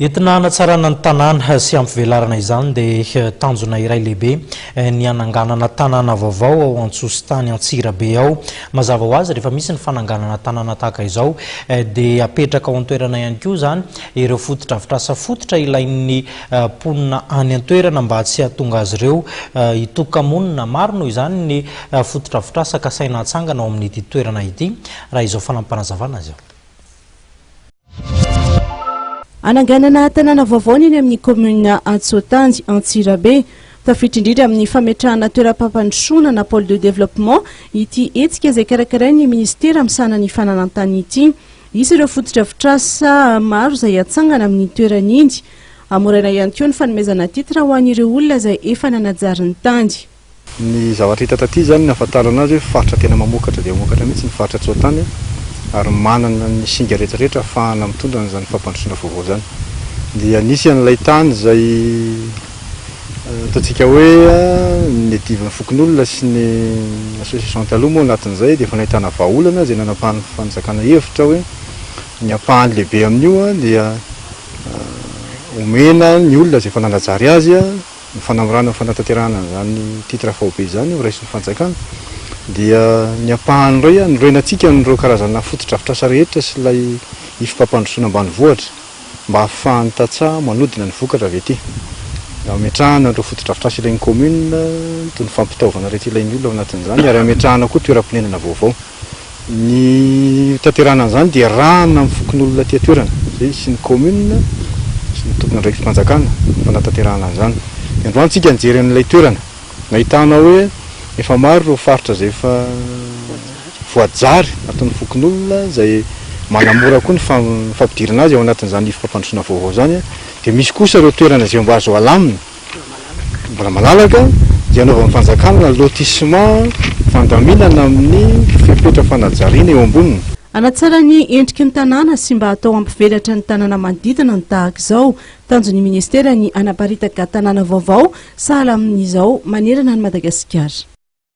Entina hanatsarana ny tanàna sy hampivelarana izany dia tanjona iray lehibe ny hananganana tanàna vaovao ao Antsositany Antsirabe ao. Mazava ho azy rehefa misy ny fananganana tanàna tahaka izao dia apetraka ao an-toerana ihany koa izany ireo fotodrafitrasa fototra ilain'ny mponina any an-toerana mba tsy hahatonga azy ireo hitoka-monina. Maro noho izany ny fotodrafitrasa kasaina hatsangana ao amin'ity toerana ity raha izao fanampinazavana izao. Hananganana tanàna vaovao ny eny amin'ny kaominina Antsoatanjy, Antsirabe. Tafiditra indrindra amin'ny fametrahana toeram-pampandrosoana na pôle de développement ity hetsika izay karakarain'ny minisitera misahana ny fananan-tany ity. Hisy ireo fotodrafitrasa maro izay hatsangana amin'ny toerana iny. Hamoraina ihany koa ny fanomezana titre ho an'ireo olona izay efa nanajary ny tany. Ny zavatra hita taty izany ny ahafantarana azy hoe faritra tena mamokatra dia mamokatra mihitsy ny faritra Tsoatany ary manana ny singa rehetra rehetra ahafahana mitondra an'izany fampandrosoana vaovao izany. Dia nisy an'ilay tany izay ataontsika hoe niadivan'ny fokonolona sy ny association taloha moa anatin'izay dia efa nahitana vahaolana izay nanapahan'ny fanjakana hevitra hoe ny ampahany lehibe amin'io dia omena ny olona izay efa nanajary azy. Ny fanamorana ny fanatanterahana an'izany titre faobe izany ho raisin'ny fanjakana dia ny ampahany iray anorenantsika an'ireo karazana fotodrafitrasa rehetra sy ilay ifom-pampandrosoana ambanivohitra mba hahafahan'ny tantsaha manodina ny vokatra avy aty. Ametrahana ireo fotodrafitrasa ilain'ny commune toy ny fampitaovana rehetra ilain'ny olona ao anatin'izany ary ametrahana koa toeram-ponenana vaovao. Ny hotanterahana an'izany dia iarahana amin'ny fokonolona aty an-toerana, izay sy ny commune sy ny tompon'andraikitrim-panjakana ny fanatanterahana an'izany. Dia androany tsika nijery an'ilay toerana, nahitana hoe efa maro ireo faritra izay efa voajary ataon'ny fokonolona izay manamora koa ny fampidirana azy ao anatin'izany ivom-pampandrosoana vaovao izany. Dia misy kosa ireo toerana izay mba azo alamina. Mbola malalaka dia anaovan'ny fanjakana lotissement fandaminana amin'ny fepetra fanajariana eo amboniny. Hanatsara ny endriky ny tanàna sy mba hatao hampivelatra ny tanàna manodidina ny tahaka izao. Tanjon'ny minisitera ny hanaparitaka tanàna vaovao sahala amin'izao manerana an'i Madagasikara.